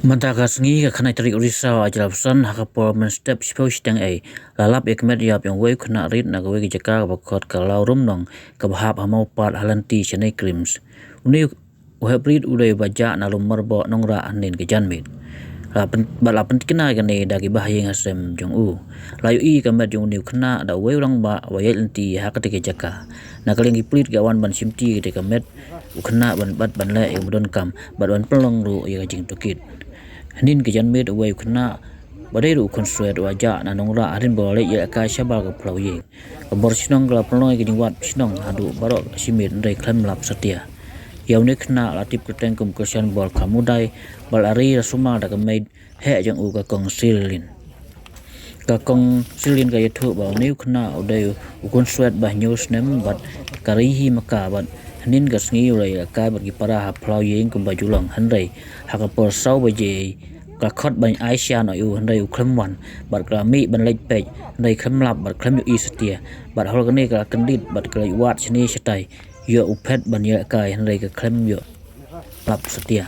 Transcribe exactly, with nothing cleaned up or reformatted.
Mynta ka sngi ka khyndai tarik u Risaw arhajar arphew san ha ka por mynstep shiphew shiteng ei, la lap ïa ka met ïap jong uwei u khynnah rit na kawei ka jaka kaba khot ka Lawrumnong kaba hap ha Mawpat ha lynti shanei KRIMS. Une u hep rit u dei uba jah na Lum Marboh Nongrah hynnin ka janmiet. La pyn-, bad la pyntikna ïa kane da ki bahaïing hasem jong u. La ïohi ïa ka met jong une u khynnah da uwei u rangbah uba ïaid lynti ha katei ka jaka. Na ka liang ki pulit ki la wan ban shimti ïa katei ka met u khynnah ban bat ban leh ïa u ba donkam bad ban pynlong ruh ïa ka jingtohkit. Hynnin ka janmiet uwei u khynnah ba dei ruh u khunswet u la jah na Nongrah hadien ba u la leit ïalehkai shabar ka phyllaw ïing. Ka bor shnong ka la pynlong ïa ka jingwad shnong haduh baroh shi miet hynrei khlem lap satia. Ïa une u khynnah la tip kyrteng kum u Krishan Bor Khamudai bad la ri la sumar da ka mei heh jong u ka Kong Silin. Ka Kong Silin ka ïathuh ba une u khynnah u dei u khunswet ba hynñiew snem bad ka ri hi ma ka bad hynnin ka sngi u la ïalehkai bad ki para ha phyllaw ïing kumba ju long hynrei ha ka por saw baje ka khot ban ai sha noh ïa u hynrei u khlem wan bad ka la mih ban leit peit hynrei khlem lap bad khlem ïohi satia bad halor kane ka la kyndit bad ka leit wad shane shatai ïoh u phet ban ïalehkai hynrei ka khlem ïoh lap satia.